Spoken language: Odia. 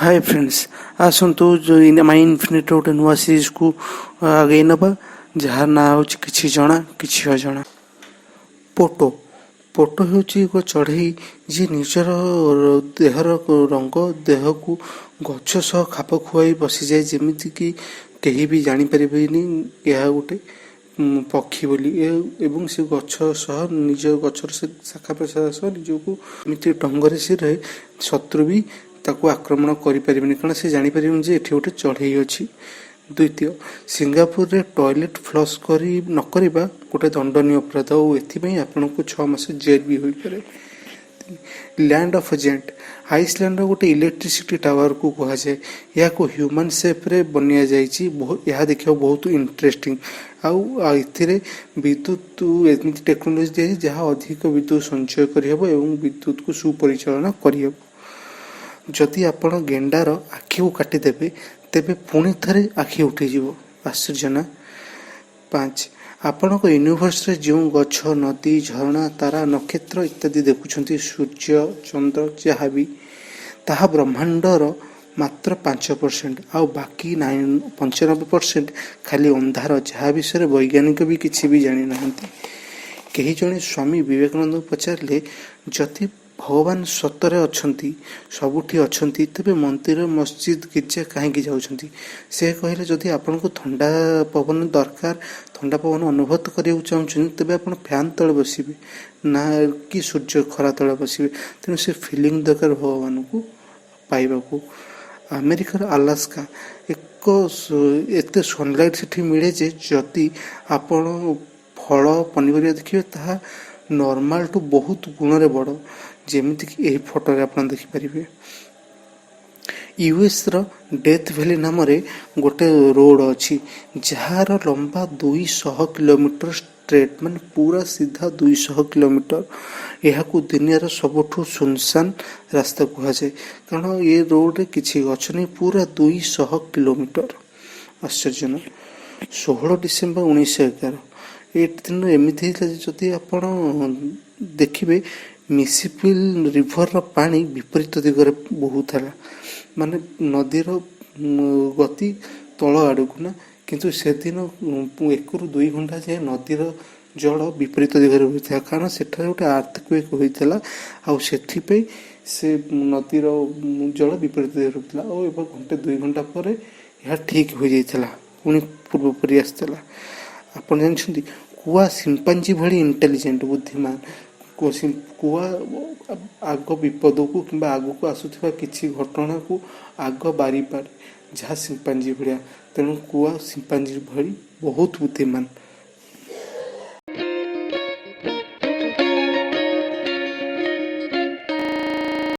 ହାଏ ଫ୍ରେଣ୍ଡସ୍, ଆସନ୍ତୁ ମାଇ ଇନଫିନିଟିର ଗୋଟେ ନୂଆ ସିରିଜକୁ ଆଗେଇ ନେବା, ଯାହାର ନାଁ ହେଉଛି କିଛି ଜଣା କିଛି ଅଜଣା। ପୋଟୋ। ପୋଟୋ ହେଉଛି ଏକ ଚଢ଼େଇ, ଯିଏ ନିଜର ଦେହର ରଙ୍ଗ ଦେହକୁ ଗଛ ସହ ଖାପ ଖୁଆଇ ବସିଯାଏ, ଯେମିତିକି କେହି ବି ଜାଣିପାରିବେନି ଏହା ଗୋଟେ ପକ୍ଷୀ ବୋଲି। ଏବଂ ସେ ଗଛ ସହ ନିଜ ଗଛର ସେ ଶାଖା ପ୍ରଶାଖା ସହ ନିଜକୁ ଏମିତି ଢଙ୍ଗରେ ସେ ରହେ, ଶତ୍ରୁ ବି ତାକୁ ଆକ୍ରମଣ କରିପାରିବେନି, କାରଣ ସେ ଜାଣିପାରିବେନି ଯେ ଏଠି ଗୋଟେ ଚଢ଼େଇ ଅଛି। ଦ୍ୱିତୀୟ, ସିଙ୍ଗାପୁରରେ ଟଏଲେଟ୍ ଫ୍ଲସ୍ କରି ନ କରିବା ଗୋଟେ ଦଣ୍ଡନୀୟ ଅପରାଧ ଓ ଏଥିପାଇଁ ଆପଣଙ୍କୁ 6 ମାସ ଜେଲ୍ ବି ହୋଇପାରେ। ଲ୍ୟାଣ୍ଡ ଅଫ୍ ଜାଏଣ୍ଟ, ଆଇସଲ୍ୟାଣ୍ଡର ଗୋଟେ ଇଲେକ୍ଟ୍ରିସିଟି ଟାୱାରକୁ କୁହାଯାଏ। ଏହାକୁ ହ୍ୟୁମାନ୍ ସେପ୍ରେ ବନିଆଯାଇଛି। ଏହା ଦେଖିବାକୁ ବହୁତ ଇଣ୍ଟରେଷ୍ଟିଂ। ଆଉ ଏଥିରେ ବିଦ୍ୟୁତ ଏମିତି ଟେକ୍ନୋଲୋଜି ଦିଆଯାଇଛି, ଯାହା ଅଧିକ ବିଦ୍ୟୁତ ସଞ୍ଚୟ କରିହେବ ଏବଂ ବିଦ୍ୟୁତକୁ ସୁପରିଚାଳନା କରିହେବ। ଯଦି ଆପଣ ଗେଣ୍ଡାର ଆଖିକୁ କାଟିଦେବେ, ତେବେ ପୁଣି ଥରେ ଆଖି ଉଠିଯିବ। ଆଶ୍ଚର୍ଯ୍ୟ ନା? ପାଞ୍ଚ, ଆପଣଙ୍କ ୟୁନିଭର୍ସରେ ଯେଉଁ ଗଛ, ନଦୀ, ଝରଣା, ତାରା, ନକ୍ଷତ୍ର ଇତ୍ୟାଦି ଦେଖୁଛନ୍ତି, ସୂର୍ଯ୍ୟ, ଚନ୍ଦ୍ର, ଯାହା ବି, ତାହା ବ୍ରହ୍ମାଣ୍ଡର ମାତ୍ର 5%। ଆଉ ବାକି 95% ଖାଲି ଅନ୍ଧାର, ଯାହା ବିଷୟରେ ବୈଜ୍ଞାନିକ ବି କିଛି ବି ଜାଣିନାହାନ୍ତି। କେହି ଜଣେ ସ୍ୱାମୀ ବିବେକାନନ୍ଦଙ୍କୁ ପଚାରିଲେ, ଯଦି ଭଗବାନ ସତରେ ଅଛନ୍ତି, ସବୁଠି ଅଛନ୍ତି, ତେବେ ମନ୍ଦିର, ମସଜିଦ, ଗିର୍ଜା କାହିଁକି ଯାଉଛନ୍ତି? ସେ କହିଲେ, ଯଦି ଆପଣଙ୍କୁ ଥଣ୍ଡା ପବନ ଦରକାର, ଥଣ୍ଡା ପବନ ଅନୁଭବ କରିବାକୁ ଚାହୁଁଛନ୍ତି, ତେବେ ଆପଣ ଫ୍ୟାନ୍ ତଳେ ବସିବେ ନା କି ସୂର୍ଯ୍ୟ ଖରା ତଳେ ବସିବେ? ତେଣୁ ସେ ଫିଲିଂ ଦରକାର ଭଗବାନଙ୍କୁ ପାଇବାକୁ। ଆମେରିକାର ଆଲାସ୍କା ଏକ ଏତେ ସନଲାଇଟ୍ ସେଠି ମିଳେ ଯେ ଯଦି ଆପଣ ଫଳ ପନିପରିବା ଦେଖିବେ, ତାହା ନର୍ମାଲଠୁ ବହୁତ ଗୁଣରେ ବଡ଼, ଯେମିତିକି ଏହି ଫଟୋରେ ଆପଣ ଦେଖିପାରିବେ। ୟୁଏସ୍ର ଡେଥ୍ ଭ୍ୟାଲି ନାମରେ ଗୋଟେ ରୋଡ଼ ଅଛି, ଯାହାର ଲମ୍ବା 200 କିଲୋମିଟର ଷ୍ଟ୍ରେଟ୍, ମାନେ ପୁରା ସିଧା 200 କିଲୋମିଟର। ଏହାକୁ ଦୁନିଆର ସବୁଠୁ ସୁନସାନ ରାସ୍ତା କୁହାଯାଏ, କାରଣ ଏ ରୋଡ଼ରେ କିଛି ଗଛ ନେଇ ପୁରା 200 କିଲୋମିଟର। ଆଶ୍ଚର୍ଯ୍ୟ ନା? 16 ଡିସେମ୍ବର 1911, ଏ ଦିନ ଏମିତି ହେଇଥିଲା ଯେ ଯଦି ଆପଣ ଦେଖିବେ, ମିସିସିପି ରିଭରର ପାଣି ବିପରୀତ ଦିଗରେ ବହୁଥିଲା। ମାନେ ନଦୀର ଗତି ତଳ ଆଡ଼କୁ ନା, କିନ୍ତୁ ସେଦିନ 1ରୁ 2 ଘଣ୍ଟା ଯାଏ ନଦୀର ଜଳ ବିପରୀତ ଦିଗରେ ବୋହୁଥିଲା, କାରଣ ସେଠାରେ ଗୋଟେ ଆର୍ଥକ୍ୱେକ୍ ହୋଇଥିଲା ଆଉ ସେଥିପାଇଁ ସେ ନଦୀର ଜଳ ବିପରୀତ ଦିଗରେ ବୋହୁଥିଲା। ଆଉ ଏବଂ ଘଣ୍ଟେ 2 ଘଣ୍ଟା ପରେ ଏହା ଠିକ୍ ହୋଇଯାଇଥିଲା, ପୁଣି ପୂର୍ବ ପରି ଆସିଥିଲା। ଆପଣ ଜାଣିଛନ୍ତି, କୁଆ ସିମ୍ପାଞ୍ଜି ଭଳି ଇଣ୍ଟେଲିଜେଣ୍ଟ, ବୁଦ୍ଧିମାନ। କୁଆ ଆଗ ବିପଦକୁ କିମ୍ବା ଆଗକୁ ଆସୁଥିବା କିଛି ଘଟଣାକୁ ଆଗ ବାରିପାରେ, ଯାହା ସିମ୍ପାଞ୍ଜି ଭଳିଆ। ତେଣୁ କୁଆ ସିମ୍ପାଞ୍ଜି ଭଳି ବହୁତ ବୁଦ୍ଧିମାନ।